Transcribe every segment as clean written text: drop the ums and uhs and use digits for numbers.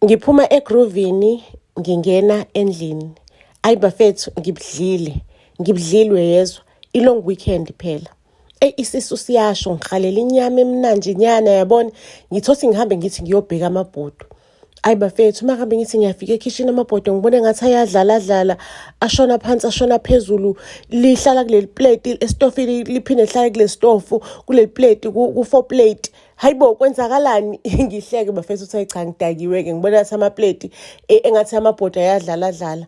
Ngiphuma egroovini ngingena endlini. Ayi bafethu ngibudlile, ngibudlile yezwa. I-long weekend phela. Eyi isisu siyasho ngihalela inyama emnandi nyana yabona. Ngithothi ngihambe ngithi ngiyobheka amabhodo. Ayi bafethu uma ngabe ngithi ngiyafika ekhishini amabhodo ngibone ngathi ayadlala dlala ashona phansi ashona phezulu lihlala kuleli plate esitofini liphinde lihlale kule stofu kuleli plate ku-four plate. Hayi bo kwenzakalani? Ngihleke bafethu uthi cha ngidakiwe-ke ngibona ngathi amapleti engathi amabhodo ayadlala dlala.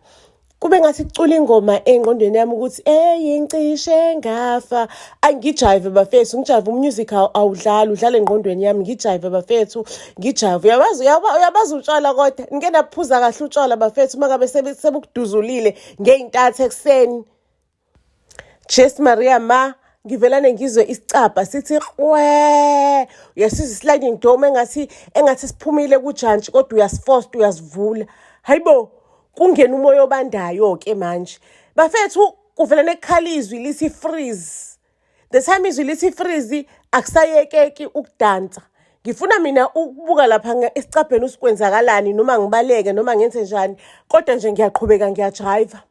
Kube ngathi kucula ingoma engqondweni yami ukuthi eyi ngicishe ngafa. Ayi ngijayive bafethu, ngijayive umusic awudlali, udlala engqondweni yami, ngijayive bafethu, ngijayive. Uyabazi uyabazi utshwala kodwa, ngike naphuza kahle utshwala bafethu uma ngabe sebukuduzulile ngey'ntatha ekuseni. Jesu Maria ma ngivelane ngizwe isicabha sithi qwe uyasizwa i-sliding door engathi engathi siphumile kujantshi kodwa uyasifosta uyasivula. Hayibo kungena umoya obandayo-ke manje bafethu kuvelane kukhala izwi lithi freeze. The time izwi lithi freeze akusayekeki ukudansa. Ngifuna mina ukubuka lapha esicabheni usikwenzakalani noma ngibaleke noma ngenze njani kodwa nje ngiyaqhubeka ngiyajayiva.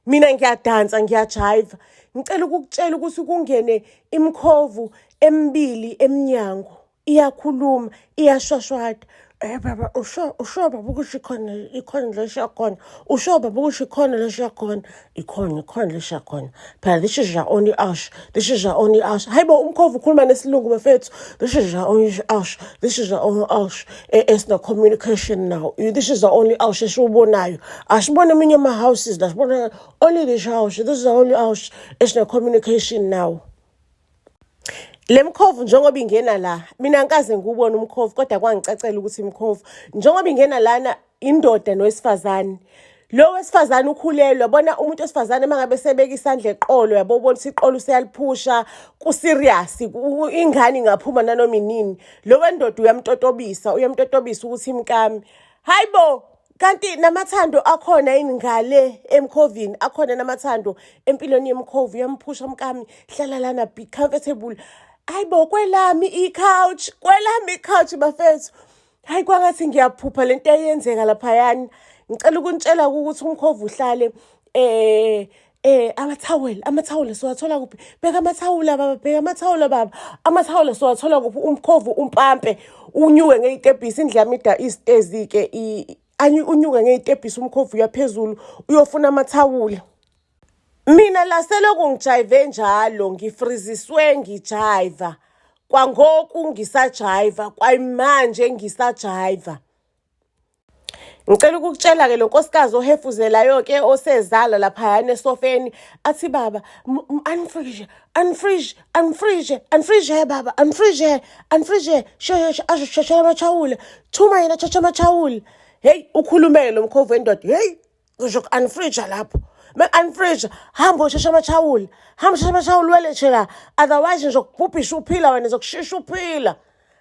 Mina ngiyadansa ngiyajayiva. Ngicela ukukutshela ukuthi kungene imikhovu emibili emnyango. Iyakhuluma, iyashwashwada. Baba usho usho baba ukuthi ikhona ikhona le eshiya khona. Usho baba ukuthi ikhona le eshiya khona. Ikhona ikhona le eshiya khona. Phela this is your only house. This is your only house. Hayi bo umkhovu ukhuluma nesilungu bafethu. This is your only house. This is your only house. Esina communication now. This is the only house esiwubonayo. Asibone eminye ama-houses la sibona only this house. This is the only house esina communication now. Le mkhovu njengoba ingena la, mina angikaze ngiwubone umkhovu kodwa kwangicacela ukuthi imkhovu. Njengoba ingena lana indoda nowesifazane. Lo wesifazane ukhulelwe, yabona umuntu wesifazane uma ngabe sebeka isandla eqolo yabo ubona ukuthi iqolo useyaliphusha ku-serious, ingane ingaphuma nanoma inini. Lo wendoda uyamtotobisa, uyamtotobisa ukuthi imkami. Hayi bo, kanti namathando akhona yini ngale emkhovini, akhona namathando empilweni yemkhovu, uyamphusha mkami, hlala lana be comfortable. Hayi bo, kwelami i-couch, kwelami i-couch bafethu. Hayi kwangathi ngiyaphupha lento eyenzeka laphayana. Ngicela ukunitshela ukuthi umkhovu uhlale amathawula, amathawula siwathola kuphi? Bheka amathawula baba, bheka amathawula baba. Amathawula siwathola kuphi? Umkhovu umpampe unyuke ngey'tebhisi indlu yami ida isitezi-ke unyuke ngey'tebhisi umkhovu uya phezulu uyofuna amathawula. Mina la selokhu ngijayive njalo ngifriziswe ngijayiva. Kwangoku ngisajayiva, kwayimanje ngisajayiva. Ngicela ukukutshela-ke lo nkosikazi ohefuzelayo-ke osezala laphayana esofeni athi baba unfreeze unfreeze unfreeze unfreeze baba unfreeze unfreeze sheshe azosheshela amathawula thuma yena thatha amathawula. Hey ukhulumele lo mkhovu wendoda, hey ngizoku-unfreeze lapho. Me-unfreeze hamba usheshe amathawula, hamba usheshe amathawula uwelethe la otherwise ngizokubhubhisa uphila wena ngizokushisa uphila.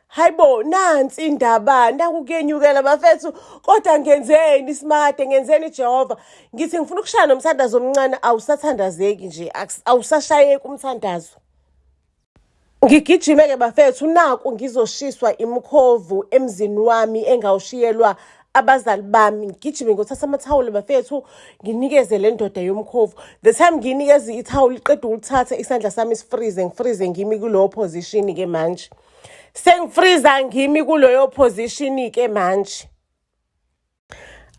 Hayibo nansi indaba naku kuyenyukela bafethu kodwa ngenzeni simakade ngenzeni Jehova. Ngithi ngifuna ukushaya nomthandazo omncane awusathandazeki nje awusashayeki umthandazo. Ngigijime-ke bafethu naku ngizoshiswa imikhovu emzini wami engawushiyelwa abazali bami. Ngigijime ngiyothatha amathawula bafethu nginikeze le ndoda yomkhovu. The time ngiyinikeza ithawula iqeda ukulithatha isandla sami sifrize ngifrize ngimi kuleyo position-ke manje. Sengifriza ngimi kuleyo position-ke manje.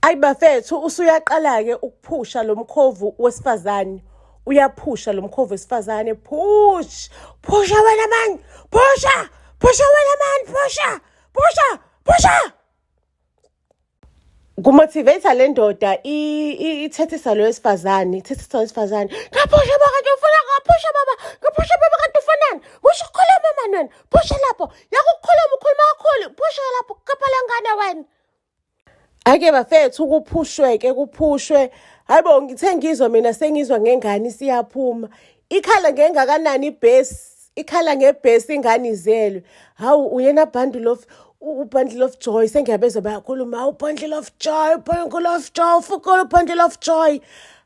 Ayi bafethu usuyaqala-ke ukuphusha lo mkhovu wesifazane. Uyaphusha lo mkhovu wesifazane, push, phusha wena man, phusha, phusha wena man, phusha, phusha, phusha. Kumotivate le ndoda ithethisa lo wesifazane, ithethisa lo wesifazane. Ngaphusha baba kanti ufuna ngaphusha baba, ngaphusha baba kanti ufunani? Musho ukukhuluma mani wena, phusha lapho. Yakukhuluma ukhuluma kakhulu, phusha lapho, khapha le ngane wena. Ake bafethu kuphushwe-ke kuphushwe. Hayi bo ngithe ngizwa mina sengizwa ngengane isiyaphuma. Ikhala ngengakanani ibhesi, ikhala ngebhesi ingane izelwe. Hawu uyena bundle of bundle of joy sengiyabezwa bayakhuluma hawu bundle of joy, bundle of joy, ufukula bundle of joy.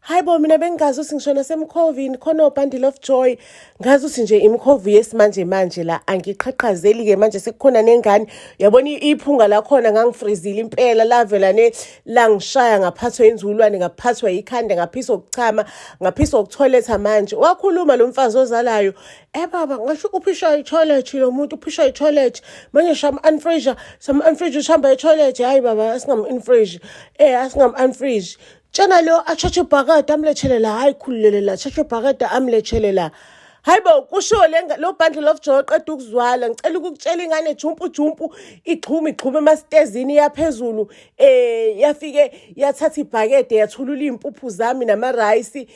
Hayi bo, mina bengingazi ukuthi ngisho nasemkhovini khona o-bundle of joy. Ngazi ukuthi nje imikhovu yesimanje manje la angiqhaqhazeli-ke manje sekukhona nengane. Yabona iphunga lakhona ngangifrizile impela lavela ne langishaya ngaphathwa inzulwane ngaphathwa yikhanda ngaphiswa ukuchama ngaphiswa ukutholetha manje. Wakhuluma lo mfazi ozalayo, eh baba ngasho uphisha i-toilet lo muntu uphisha i-toilet manje sham-unfreeze sam-unfreeze ushamba i-toilet. Hayi baba asingam-unfreeze asingam-unfreeze. Tshena lo athathe ibhakede amlethele la, hayi khululele la, thathe ibhakede amlethele la. Hayi bo, kushiwo le lo bundle of joy qeda ukuzwala. Ngicela ukukutshela ingane jumpu jumpu ixhuma ixhuma emasitezini yaphezulu yafike yathatha ibhakede yathulula iy'mpuphu zami namarayisi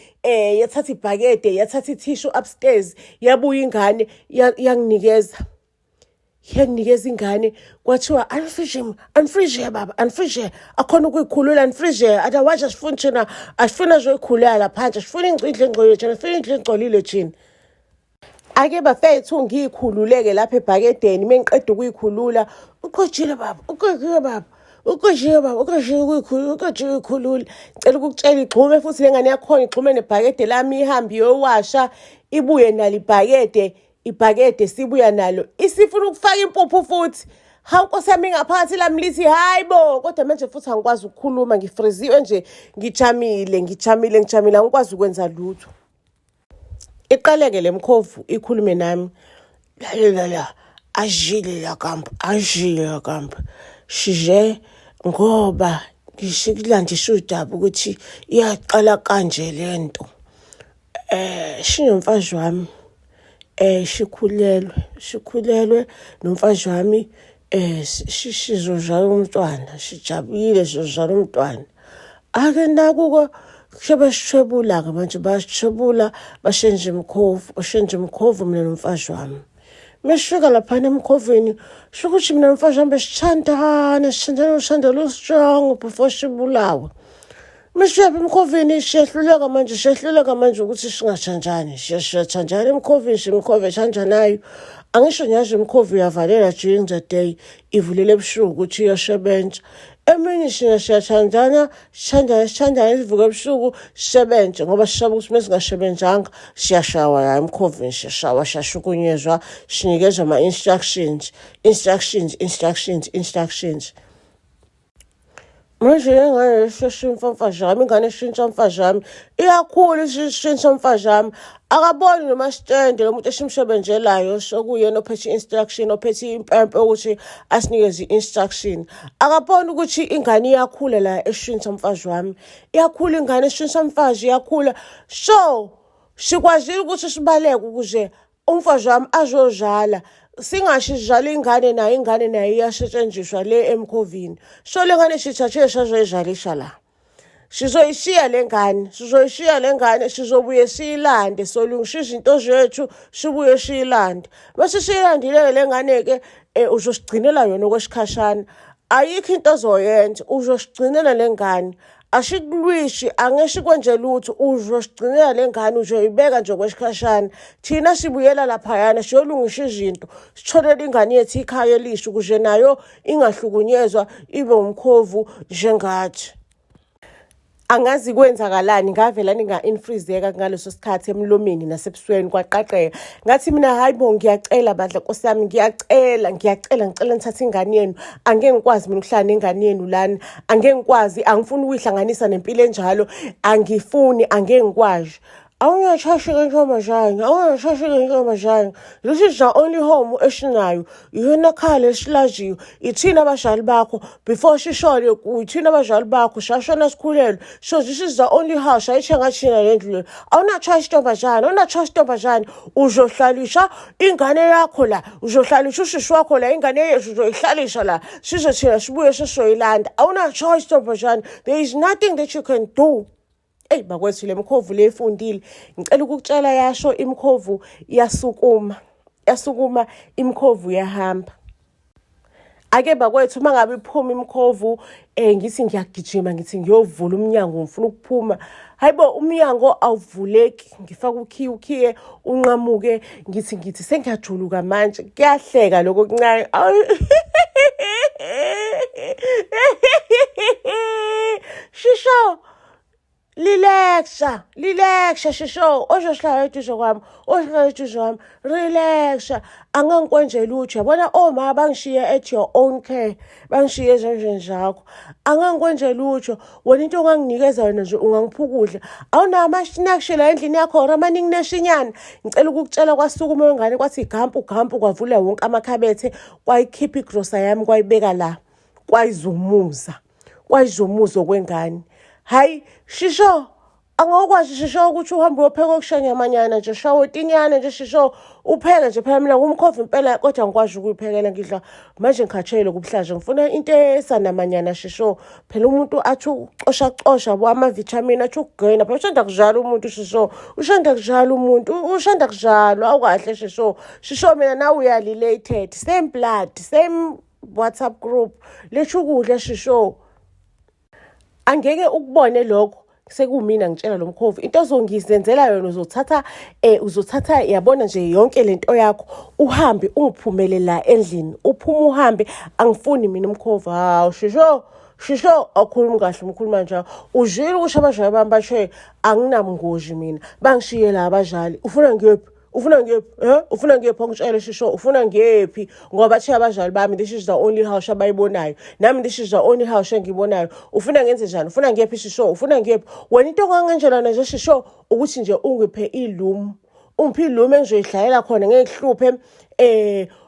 yathatha ibhakede yathatha ithishu upstairs yabuya ingane yanginikeza. Yanginikeza ingane kwathiwa unfreeze him, unfreeze her baba, unfreeze her. Akhona ukuyikhulula unfreeze her. Otherwise asifuni thina, asifuni azoyikhulula lapha phansi, asifuni indlu engcolile thina, asifuni indlu engcolile thina. Ake bafethu ngiyikhululeke lapha ebhakedeni, mengiqeda ukuyikhulula, uqojile baba, uqojile baba, uqojile baba, uqojile ukuyikhulula, uqojile ukuyikhulula. Ngicela ukukutshela igxume futhi le ngane yakhona igxume nebhakede lami ihambe iyowasha, ibuye nalo ibhakede, ibhakede sibuya nalo. Isifuna ukufaka impuphu futhi. Hawu Nkosi yami ingaphakathi lami lithi hayi bo, kodwa manje futhi angikwazi ukukhuluma, ngifriziwe nje, ngijamile, ngijamile, ngijamile, angikwazi ukwenza lutho. Iqaleke le mkhovu ikhulume nami. La la la, ajile la kamp, ajile la kamp. Shije ngoba ngisikulandisa udaba ukuthi iyaqala kanje lento. Shinomfazi wami shikhulelwe, shikhulelwe nomfazi wami sizozala umntwana, sijabulile sizozala umntwana. Ake nakuko sebasithwebula-ke manje basithwebula bashenza imikhovu, bashenza imikhovu mina nomfazi wami. Mesifika laphana emkhovini, sho ukuthi mina nomfazi wami besithandana, sithandana uthando olu-strong before sibulawe. Mesifika emkhovini siyahluleka manje, siyahluleka manje ukuthi singathandani. Siyathandana emkhovini, simikhovi ethandanayo. Angisho ngiyazi imikhovi uyavalela during the day, ivulela ebusuku ukuthi iyosebenza. Emini sina siyathandana, sithandane, sithandane, sivuke ebusuku sisebenze ngoba sisaba ukuthi uma singasebenzanga siyashawa la emkhovini, siyashawa, siyashukunyezwa, sinikezwa ama-instructions, instructions, instructions, instructions. Manje ingane isheshe mfazi wami, ingane ishintsha mfazi wami, iyakhula ishintsha mfazi wami. Akaboni noma sitende lo muntu esimsebenzelayo sokuyena ophethe i-instruction, ophethe impempe ukuthi asinikeze i-instruction. Akaboni ukuthi ingane iyakhula la eshintsha mfazi wami. Iyakhula ingane eshintsha mfazi, iyakhula. So, sikwazile ukuthi sibaleke ukuze umfazi wami azozala. Singashi sizala ingane nayo, ingane nayo iyasetshenziswa le emkhovini. So le ngane sithathe sazoyizalisa la. Sizoyishiya le ngane, sizoyishiya le ngane, sizobuye siyilande, solungisa izinto zethu, sibuye siyilande. Mase siyilandile-ke le ngane-ke uzosigcinela yona okwesikhashana. Ayikho into ozoyenza, uzosigcinela le ngane. Asikulwisi, angeke sikwenze lutho, uzosigcinela le ngane, uzoyibeka nje okwesikhashana. Thina sibuyela laphayana siyolungisa izinto, sitholele ingane yethu ikhaya elisha ukuze nayo ingahlukunyezwa ibe umkhovu njengathi. Angazi kwenzakalani, ngavela ninga-infreezeka ngaleso sikhathi emlomeni nasebusweni kwaqaqeka. Ngathi mina hayi bo, ngiyacela bandla Nkosi yami, ngiyacela, ngiyacela, ngicela nithathe ingane yenu. Angeke ngikwazi mina ukuhlala nengane yenu lana, angeke ngikwazi, angifuni ukuyihlanganisa nempilo enjalo, angifuni, angeke ngikwazi. Awungathashika ntombazane, awungathashika ntombazane. This is the only home esinayo. Iyona khaya lesilaziyo. Ithina abazali bakho before sishone, ithina abazali bakho sashona sikhulelwe. So this is the only house ayithenga thina le ndlu le. Awuna-choice ntombazane, awuna-choice ntombazane. Uzohlalisa ingane yakho la, uzohlalisa usisi wakho la, ingane yethu uzoyihlalisa la. Size thina sibuye sesizoyilanda. Awuna-choice ntombazane. There is nothing that you can do. Eyi bakwethu le mkhovu le ifundile. Ngicela ukukutshela yasho imkhovu yasukuma. Yasukuma imkhovu yahamba. Ake bakwethu uma ngabe iphuma imkhovu ngithi ngiyagijima ngithi ngiyovula umnyango ngifuna ukuphuma. Hayibo umnyango awuvuleki, ngifaka ukhiye, ukhiye unqamuke, ngithi sengiyajuluka manje. Kuyahleka lokho okuncane. Shisho lilenga. Relaxa, relaxa shisho, ozohlala eduze kwami, ozohlala eduze kwami, relaxa. Angangikwenze lutho, yabona oma bangishiye at your own care, bangishiye ezandleni zakho. Angangikwenze lutho, wena into onganginikeza yona nje ungangipha ukudla. Awunawo ama-snacks la endlini yakho or amaningi neshinyana. Ngicela ukukutshela kwasukuma wengane kwathi gampu gampu kwavula wonke amakhabethe, kwayikhipha igrosa yami kwayibeka la, kwayizumuza. Kwayizumuza okwengane. Hayi shisho, angawukwazi shisho ukuthi uhambe uyopheka okushanyamanyana nje, shawotinyana nje shisho, upheke nje phela mina ngumkhovu impela kodwa ngikwazi ukuyiphekela ngidla manje ngikhathele kubuhlaza ngifuna into esanamanyana shisho phela umuntu athi ucosha cosha bo ama-vitamin athi ukugena phela ushanda kuzala umuntu shisho ushanda kuzala umuntu ushanda kuzalwa awukahle shisho shisho mina nawe uya-related same blood same WhatsApp group letha ukudla shisho. Angeke ukubone lokho sekumina ngitshela lo mkhovu into ozongizenzela yona uzothatha uzothatha yabona nje yonke lento yakho uhambe ungiphumele la endlini uphume uhambe angifuni mina umkhovu. Hawu shisho shisho awukhulumi kahle umkhuluma njalo uzwile ukuthi abazali bami bashe anginamngozi mina bangishiye la abazali ufuna ngiyephi ufuna ngiyephi ufuna ngiyephi ongitshele shisho ufuna ngiyephi ngoba bathiya abazali bami this is the only house abayibonayo nami this is the only house engiyibonayo ufuna ngenze njani ufuna ngiyephi shisho ufuna ngiyephi wena into ongangenjelana nje shisho ukuthi nje ungiphe iloom ungiphe iloom engizoyihlalela khona ngeke kuhluphe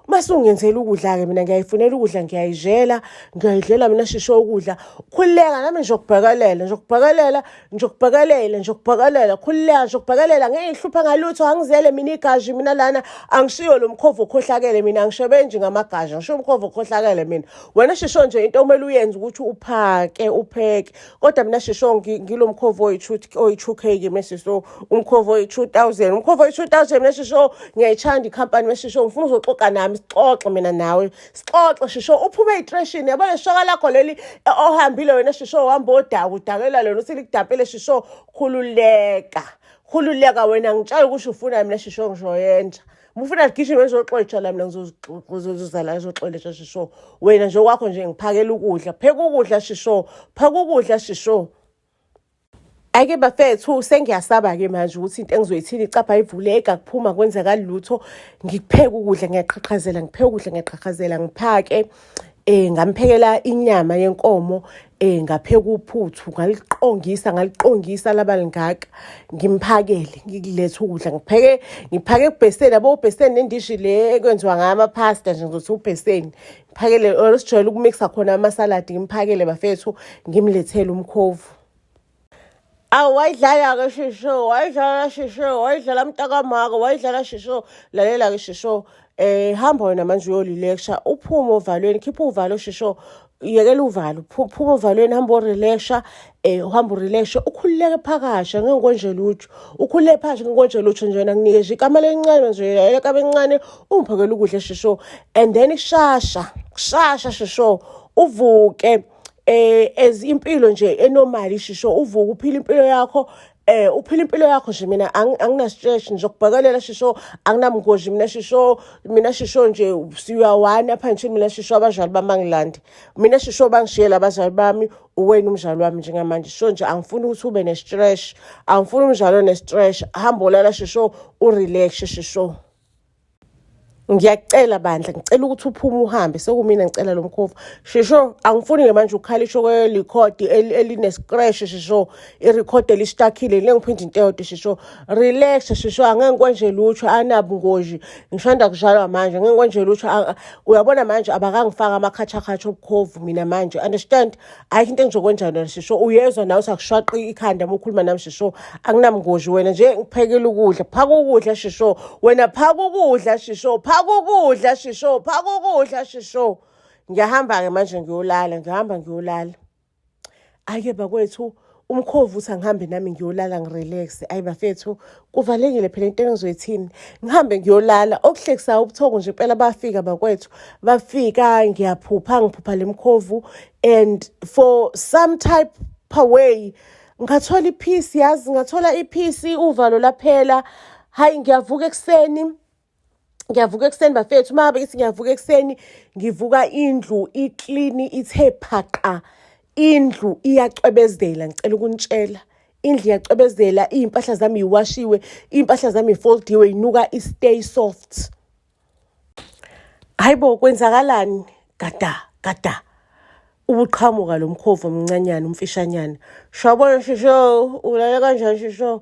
mase ungenzela ukudla-ke mina ngiyayifunela ukudla ngiyayidlela ngiyayidlela mina shisho ukudla khululeka nami ngizokubhekelela ngizokubhekelela ngizokubhekelela ngizokubhekelela khululeka ngizokubhekelela ngeke ngihluphe ngalutho angizele mina igazi mina lana angishiyo lo mkhovu okhohlakele mina angisebenzi ngamagazi angishiyo umkhovu okhohlakele mina wena shisho nje into okumele uyenze ukuthi uphake upheke kodwa mina shisho ngilo mkhovu oyi-2 K ke mina shisho umkhovu oyi-2000 umkhovu oyi-2000 mina shisho ngiyayithanda ikhampani mina shisho ngifuna uzoxoxa nami sixoxe mina nawe sixoxe shisho uphume ey'treshini yabona shoka lakho leli ohambile wena shisho uhamba odaka udakela lona uthi likudampele shisho khululeka khululeka wena ngitshela ukuthi ufuna mina shisho ngizoyenza ufuna ligijime ngizoxotsha la mina ngizozala ngizoxolesha shisho wena nje kwakho nje ngiphakela ukudla pheka ukudla shisho phaka ukudla shisho. Ake bafethu sengiyasaba-ke manje ukuthi into engizoyithini icapha ivuleka kuphuma kwenzeka lutho ngikupheka ukudla ngiyaqhaqhazela ngipheka ukudla ngiyaqhaqhazela ngiphake ngamphekela inyama yenkomo ngapheka uphuthu ngaliqongisa ngaliqongisa laba lingaka ngimphakele ngikulethe ukudla ngipheke ngiphake ubheseni yabo ubheseni nendishi le ekwenziwa ngayo amaphasta nje ngizothi ubheseni ngiphakele or sijwayele ukumixa khona amasaladi ngimphakele bafethu ngimlethele umkhovu. Awu wayidlala-ke shisho wayidlala shisho wayidlala mntakamaka wayidlala shisho lalela-ke shisho hamba wena manje uyolileksha uphume ovalweni khipha uvalo shisho yekela uvalo phuma ovalweni hamba urelaxa uhamba urelaxe ukhululeke phakasha ngeke ngikwenze lutho ukhululeke phakathi ngeke ngikwenze lutho nje wena nginikeza ikamelo elincane nje ikamelo elincane ungiphekele ukudla shisho and then kushasha kushasha shisho uvuke as impilo nje enormal shisho uvuke uphila impilo yakho uphila impilo yakho nje mina angina stress ngizokubhekelela shisho anginamngozi mina shisho mina shisho nje siya-one apha nje mina shisho abazali bami bangilande mina shisho bangishiyela abazali bami uwena umzali wami njengamanje shisho nje angifuni ukuthi ube ne-stress angifuni umzali one-stress hamba olala shisho urelax shisho. Ngiyacela bandla ngicela ukuthi uphume uhambe sekumina ngicela lo mkhovu shisho angifuni-ke manje ukukhalisha kwelikhodi eline-scratch shisho irikhodi elistakile le ngiphinde into eyodwa shisho relax shisho angeke ngikwenze lutho anabungozi ngishanda kuzalwa manje ngeke ngikwenze lutho uyabona manje abakangifaka amakhathakhatha obukhovu mina manje understand ayikho into engizokwenza yona shisho uyezwa nawe usakushwaqi ikhanda uma ukhuluma nami shisho anginamngozi wena nje ngiphekela ukudla phaka ukudla shisho wena phaka ukudla shisho phaka ukudla shisho phaka ukudla shisho ngiyahamba-ke manje ngiyolala ngihamba ngiyolala. Ake bakwethu umkhovu uthi angihambe nami ngiyolala ngirelaxe ayi bafethu kuvalekile phela into engizoyithini ngihambe ngiyolala okuhlekisayo ubuthongo nje impela bafika bakwethu bafika ngiyaphupha ngiphupha le mkhovu and for some type way ngathola ipeace yazi ngathola ipeace uvalo laphela hayi ngiyavuka ekuseni ngiyavuka ekuseni bafethu uma ngabe ngithi ngiyavuka ekuseni ngivuka indlu iklini ithe phaqa indlu iyacwebezela ngicela ukunitshela. Indlu iyacwebezela, iy'mpahla zami yiwashiwe, iy'mpahla zami yifoldiwe, yinuka i-stay soft. Hayi bo, kwenzakalani? Gada, gada. Ubuqhamuka lo mkhovu omncanyana, umfishanyana. Shabona shisho, ulale kanjani shisho?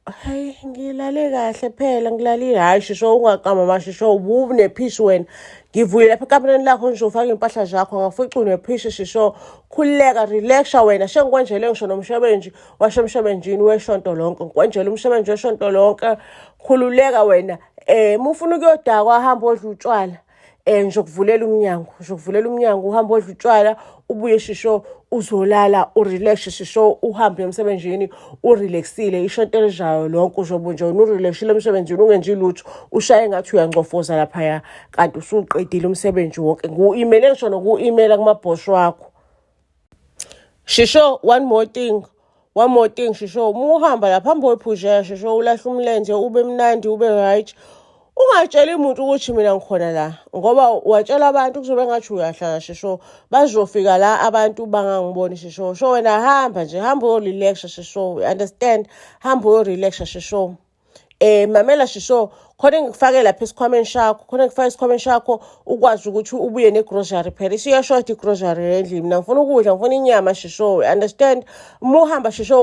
Hayi, ngilale kahle phela, ngilalile. Hhayi shisho, ungaqamba mashisho, ubunephishi wena. Ngivule lapha ekamereni lakho nje ufake iy'mpahla zakho, ngakufica unephishi shisho. Khululeka, relaxa wena. Sengikwenjele ngisho nomshebenji wasemshebenjini wesonto lonke. Ngikwenzele umsebenzi wesonto lonke. Khululeka wena. Uma ufuna ukuyodakwa hamba odla utshwala. Ngizokuvulela umnyango, ngizokuvulela umnyango uhambe odla utshwala, ubuye shisho uzolala urelaxe shisho uhambe emsebenzini urelaxile isonto elizayo lonke uzobe nje wena urelaxile emsebenzini ungenzi lutho ushaye ngathi uyangcofoza laphaya kanti usuqedile umsebenzi wonke. Ngiku-imele ngisho noku-imela kumabhosi wakho. Shisho one more thing. One more thing Shisho, uma uhamba lapha hamba uyophusheya Shisho ulahle umlenze ube mnandi ube right. Ungatsheli muntu ukuthi mina ngikhona la ngoba watshela abantu kuzobe ngathi uyahlala Shisho. Bazofika la abantu bangangiboni Shisho. So wena hamba nje hamba uyorelaxa Shisho. You understand? Hamba uyorelaxa Shisho. Mamela shisho khona engikufake lapha esikhwameni sakho khona engikufake esikhwameni sakho ukwazi ukuthi ubuye negrocery phela isiyashoda igrocery endlini mina ngifuna ukudla ngifuna inyama shisho understand uma uhamba shisho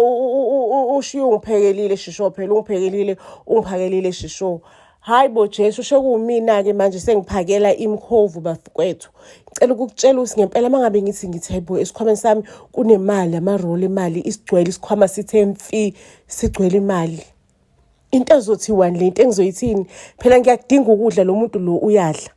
ushiye ungiphekelile shisho phela ungiphekelile ungiphakelile shisho. Hayi bo Jesu sekuwumina-ke manje sengiphakela imkhovu bafkwethu. Ngicela ukukutshela ukuthi ngempela uma ngabe ngithi ngithi hayi bo esikhwameni sami kunemali amaroli emali isigcwele isikhwama sithe mfi sigcwele imali. Into ezothiwani le into engizoyithini phela ngiyakudinga ukudla lo muntu lo uyadla.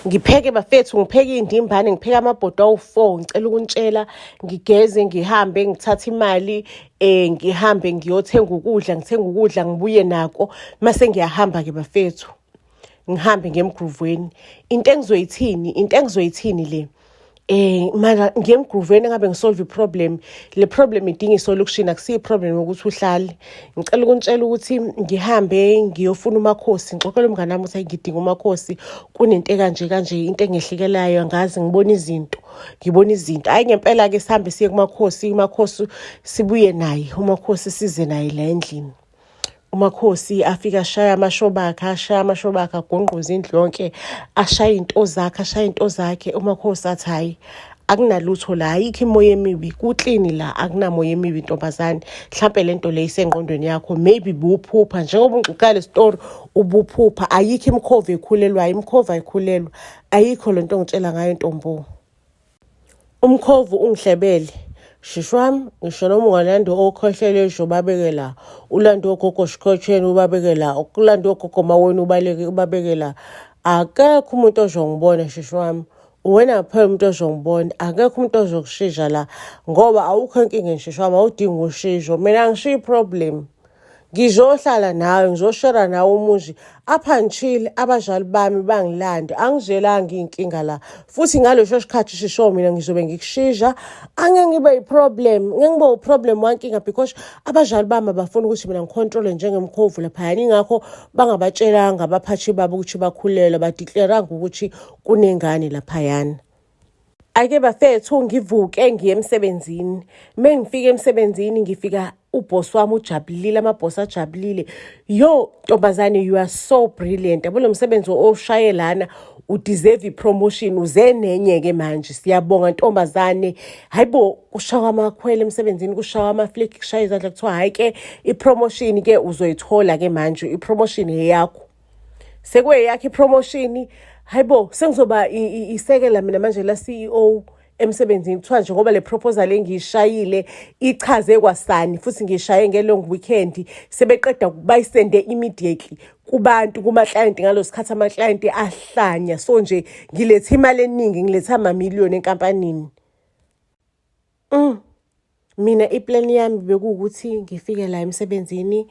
Ngipheke bafethu ngipheke iy'ndimbane ngipheke amabhodo awu-four ngicela ukuntshela ngigeze ngihambe ngithathe imali ngihambe ngiyothenga ukudla ngithenga ukudla ngibuye nako mase ngiyahamba-ke bafethu ngihambe ngemgruvweni into engizoyithini into engizoyithini le mara ngiye emgruveni ngabe ngisolve i-problem le problem idinga i-solution akusiyo i-problem yokuthi uhlale. Ngicela ukuntshela ukuthi ngihambe ngiyofuna umakhosi ngixoxele umngane wami ukuthi ngidinga umakhosi kunento ekanje kanje into engehlekelayo angazi ngibona izinto ngibona izinto. Hhayi ngempela-ke sihambe siye kumakhosi umakhosi sibuye naye umakhosi size naye la endlini. Umakhosi afike ashaya amashoba akhe ashaya amashoba akhe agungquze indlu yonke ashaye iy'nto zakhe ashaye iy'nto zakhe. Umakhosi athi hhayi akunalutho la ayikho imoya emibi kuklini la akunamoya emibi ntombazane mhlampe le nto le isengqondweni yakho maybe buwuphupha njengoba ungixoxela le story ubuphupha ayikho imikhovu ekhulelwayo imikhovu ayikhulelwa ayikho le nto ongitshela ngayo ntombo. Umkhovu ungihlebele shisho wami ngisho noma ungalanda okhohlele ubabeke la ulande ogogo sikhotheni ubabeke la ulande ogogo maweni ubaleke ubabeke la akekho umuntu ozongibona shisho wami uwena kuphela umuntu ozongibona akekho umuntu ozokushisha la ngoba awukho enkingeni shisho wami awudingi ushisho mina angishiyi i-problem ngizohlala nawe ngizoshera nawe umuzi up until abazali bami bangilande angizelanga iy'nkinga la futhi ngaleso sikhathi shisho mina ngizobe ngikushisha angeke ngibe yi-problem ngeke ngibe u-problem wankinga because abazali bami abafuni ukuthi mina ngikhontrole njengemkhovu laphayana ingakho bangabatshelanga abaphathi babo ukuthi bakhulelwe badikleranga ukuthi kunengane laphayana. Ake bafethu ngivuke ngiye emsebenzini. Uma ngifika emsebenzini ngifika ubhosi wami ujabulile, amabhosi ajabulile. Yo ntombazane you are so brilliant. Yabo lo msebenzi owushaye lana udeserve i-promotion uze nenye-ke manje. Siyabonga ntombazane. Hayi bo kushawa amakhwela emsebenzini, kushawa ama-flick, kushaya izandla kuthiwa hhayi-ke i-promotion-ke uzoyithola-ke manje, i-promotion eyakho. Sekuyeyakho i-promotion hayibo sengizoba isekela mina manje la CEO emsebenzini kuthiwa nje ngoba le proposal engiyishayile ichaze kwasani futhi ngiyishaye nge-long weekend sebeqeda bayisende immediately kubantu kumaklayenti ngalo sikhathi amaklayenti ahlanya so nje ngilethe imali eningi ngilethe amamiliyoni enkampanini. Mina iplan yami bekuwukuthi ngifike la emsebenzini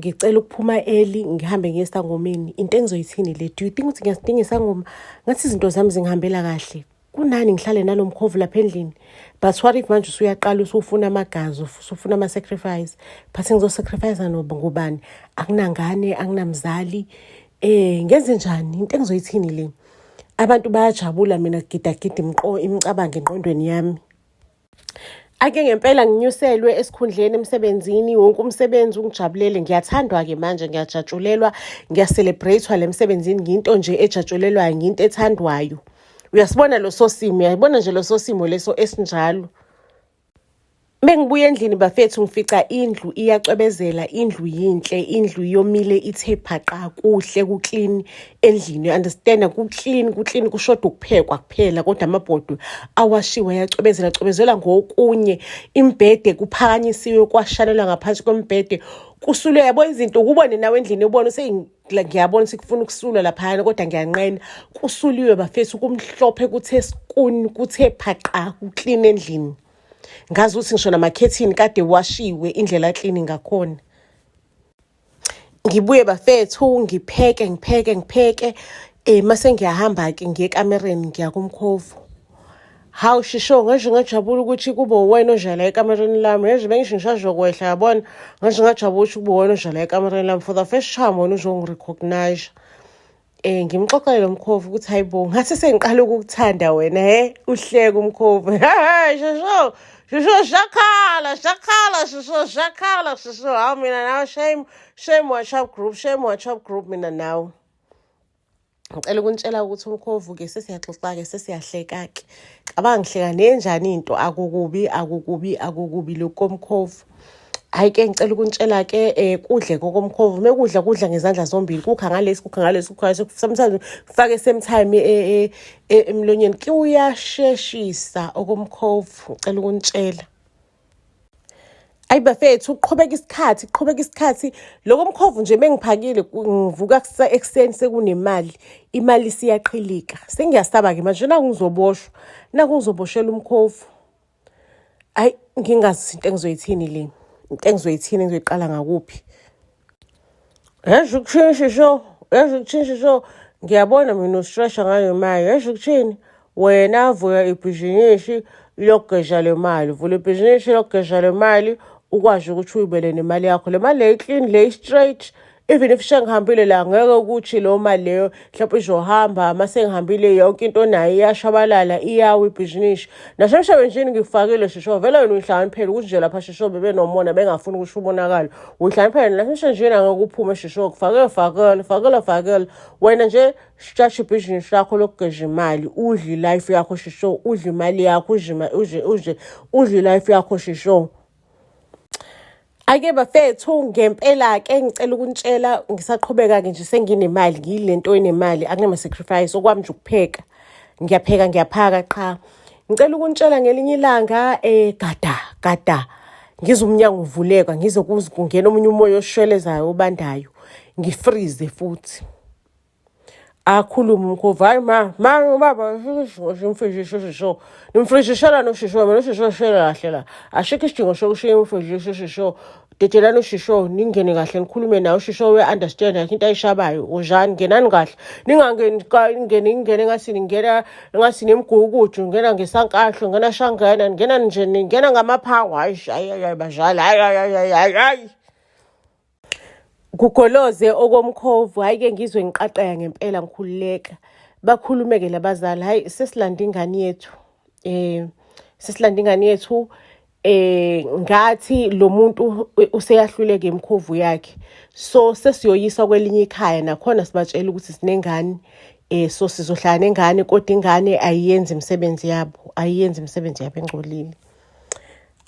ngicela ukuphuma early ngihambe ngiye esangomeni. Into engizoyithini le? Do you think ukuthi ngiyasidinga isangoma? Ngathi izinto zami zingihambela kahle. Kunani ngihlale nalo mkhovu lapha endlini? But what if manje usuyaqala usufuna amagazi, usufuna ama-sacrifice? But ngizosacrifice ngobani? Anginangane, anginamzali. Ngenze njani? Into engizoyithini le? Abantu bayajabula mina gidagida imicabango engqondweni yami. Ake ngempela nginyuselwe esikhundleni emsebenzini, wonke umsebenzi ungijabulele. Ngiyathandwa-ke manje, ngiyajatshulelwa, ngiya-celebrate-wa le msebenzini, ngiyinto nje ejatshulelwayo, ngiyinto ethandwayo. Uyasibona leso simo, uyayibona nje leso simo leso esinjalo. Mengibuya endlini bafethu ngifica indlu iyacwebezela, indlu yinhle, indlu yomile ithe phaqa, kuhle ku-clean endlini. You understand? Ku-clean, ku-clean, kushoda ukuphekwa kuphela, kodwa amabhodwe awashiwe ayacwebezela, cwebezela ngokunye. Imbhede kuphakanyisiwe kwashanelwa ngaphansi kombhede, kusulwe yabo izinto ukubone nawe endlini ubone ngiyabona ukuthi kufuna ukusulwa laphayana kodwa ngiyanqena. Kusuliwe bafethu, kumhlophe kuthe skuni, kuthe phaqa, ku-clean endlini. Ngazi ukuthi ngisho namakhethini kade washiwe indlela clean ngakhona. Ngibuye bafethu ngipheke ngipheke ngipheke, mase ngiyahamba-ke ngiye ekamereni ngiya kumkhovu. Hawu shisho, ngisho ngajabula ukuthi kube uwena odlala ekamereni lami. Yazi bengisho ngisazokwehla yabona, ngisho ngajabula ukuthi kube uwena odlala ekamereni lami for the first time, wena uzongi-recognize. Ngimxoxele lo mkhovu ukuthi hayi bo, ngathi sengiqala ukukuthanda wena. He, uhleke umkhovu. He shisho, shisho shakhala shakhala shisho shakhala shisho. Hawu mina nawe, shame shame, WhatsApp group, shame, WhatsApp group mina nawe. Ngicela ukunitshela ukuthi umkhovu-ke sesiyaxoxa-ke, sesiyahleka-ke. Cabanga ngihleka nenjani into, akukubi akukubi akukubi lokhu komkhovu. Hhayi-ke ngicela ukunitshela-ke kudle kokomkhovu, mekudla kudla ngezandla zombili, kukha ngalesi, kukha ngalesi, kukha ngalesi, sometimes kufake same time emlonyeni. Kuyasheshisa okomkhovu, ngicela ukunitshela. Ayi bafethu, kuqhubeka isikhathi, kuqhubeka isikhathi. Loko mkhovu nje mengiphakile, ngivuka ekuseni sekunemali, imali isiyaqhilika. Sengiyasaba-ke manje, naku ngizoboshwa, naku ngizoboshelwa umkhovu. Ayi ngingazi into engizoyithini le, into engizoyithini, ngizoyiqala ngakuphi. Yazi ukuthini shisho, yazi ukuthini shisho, ngiyabona mina ustressha ngale mali, yazi ukuthini? Wena vula ibhizinisi lokugeza le mali, vula ibhizinisi lokugeza le mali, ukwazi ukuthi uyibele nemali yakho. Le mali le clean, le straight, even if sengihambile la ngeke ukuthi leyo mali leyo mhlawumbe izohamba. Mase ngihambile yonke into nayo iyashabalala, iyawa ibhizinisi. Nasemsebenzini ngikufakile shisho, vele wena uyihlakaniphele ukuthi nje lapha shisho bebenomona bengafuni ukuthi ubonakale. Uyihlakaniphele nasemsebenzini, angeke uphume shisho, kufakele fakele fakele fakele. Wena nje start ibhizinisi lakho lokugeza imali, udle i-life yakho shisho, udle imali yakho, udle udle udle udle i-life yakho shisho. Ake bafethu, ngempela-ke ngicela ukunitshela, ngisaqhubeka-ke nje senginemali, ngiyile nto enemali, akunama-sacrifice, okwami nje ukupheka. Ngiyapheka ngiyaphaka qha. Ngicela ukunitshela ngelinye ilanga gada gada, ngizwe umnyango uvuleka, ngizwe kungena omunye umoya oshwelezayo obandayo, ngi-freeze futhi. Akhulume umkhovu, hhayi ma, ma ubaba nimfrijishe shisho, nimfrijishelani ushisho, mina ushisho shela kahle la, asikho isidingo sokushiya imfrijishe ushisho, dedelani ushisho, ningene kahle nikhulume naye ushisho, uya-understand akho into ayishabayo, unjani, ngenani kahle, ningangeni ngene ngene ngathi ningena ngathi nemgukudu, ngena ngesankahlo, ngena shangena, ngena nje ningena ngamaphawu, hayi hayi hayi bazali, hayi hayi hayi hayi hayi. Kugoloze okomkhovu, hhayi-ke ngizwe ngiqaqeka ngempela ngikhululeka. Bakhulume-ke labazali, hhayi sesilanda ingane yethu, sesilanda ingane yethu, ngathi lo muntu useyahluleka imikhovu yakhe, so sesiyoyiswa kwelinye ikhaya, nakhona sibatshela ukuthi sinengane, so sizohlala nengane, kodwa ingane ayiyenzi imisebenzi yabo, ayiyenzi imisebenzi yabo engcolile.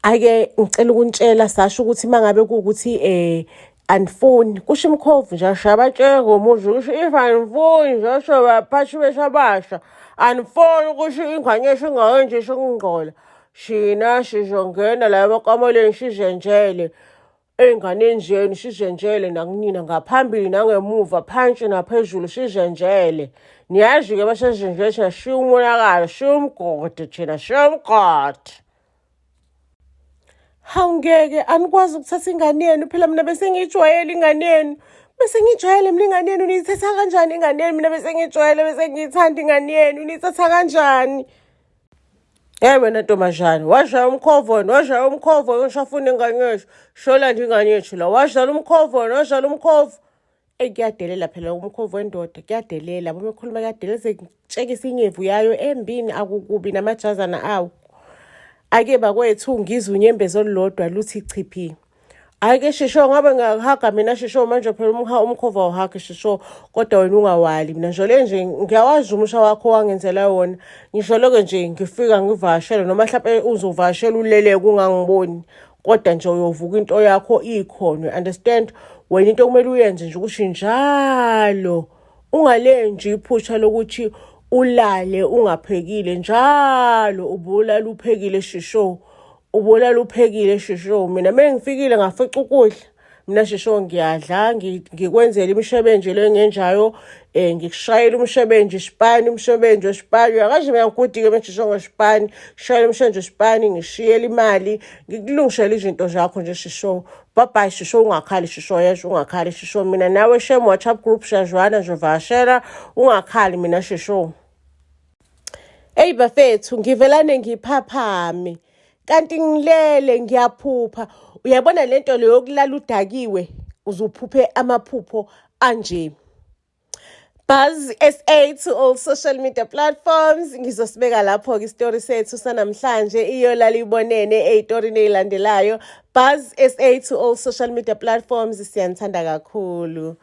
Ake ngicela ukunitshela, sasho ukuthi uma ngabe kuwukuthi anifuni, kusho imikhovu nje, ashabatshela ngomuzi ukuthi if anifuni nje sobaphathi bethu abasha, anifuni ukuthi ingane yethu ingayenzi ukungcola, thina sizongena la emakameleni sizenjele ey'nganeni zenu, sizenjele nakunina ngaphambili nangemuva, phansi naphezulu sizenjele. Niyazi-ke basezenjele thina, sishiya umonakalo, sishiya umgodi thina, sishiya umgodi. Hawu ngeke, anikwazi ukuthatha ingane yenu phela, mina bese ngiyijwayele ingane yenu, bese ngiyijwayele mina ingane yenu. Niyithatha kanjani ingane yenu? Mina bese ngiyijwayele, bese ngiyithanda ingane yenu, niyithatha kanjani? Hey wena ntombazane, washaya umkhovu wena, washaya umkhovu wena, usafuna ingane yethu, sholanda ingane yethu la, wadlala umkhovu wena, wadlala umkhovu. Eyi kuyadelela phela umkhovu wendoda, kuyadelela, uma ekhuluma kuyadelela, sekutshekisa inyevu yayo embini, akukubi namajazana awo. Ake bakwethu ngizwe unyembezi olulodwa luthi chiphi. Hhayi-ke shisho ngabe ngiyakuhaga mina shisho manje phela umkhova awuhagi shisho kodwa wena ungawali mina njole nje ngiyawazi umusha wakho wangenzela wona ngisho-ke nje ngifika ngivakashele noma mhlawumpe uzovakashela uleleke ungangiboni kodwa nje uyovuka into yakho ikhona understand wena into okumele uyenze nje ukuthi njalo ungalenji iphutha lokuthi ulale ungaphekile njalo ubulala uphekile shisho ubulala uphekile shisho mina mengifikile ngafica ukudla mina shisho ngiyadla ngikwenzela imshebenje le ngenjayo um ngikushayela umshebenje isipani umshebenje wesipani uyakanje mina ngigudike meshisho ngespani shayela umshebenje wesipani ngishiyela imali ngikulungisele izinto zakho nje shisho bye bye shisho ungakhali shisho yesho ungakhali shisho mina nawe shem WhatsApp group siyazwana nje vakashela ungakhali mina shisho. Eyi bafethu ngivelane ngiphaphame kanti ngilele ngiyaphupha uyabona lento leyo yokulala udakiwe uzuphuphe amaphupho anje. Buzz SA to all social media platforms. Ngizosibeka lapho-ke isitori sethu sanamhlanje iyolala ibonene ey'torini ey'landelayo. Buzz SA to all social media platforms. Siyanithanda kakhulu.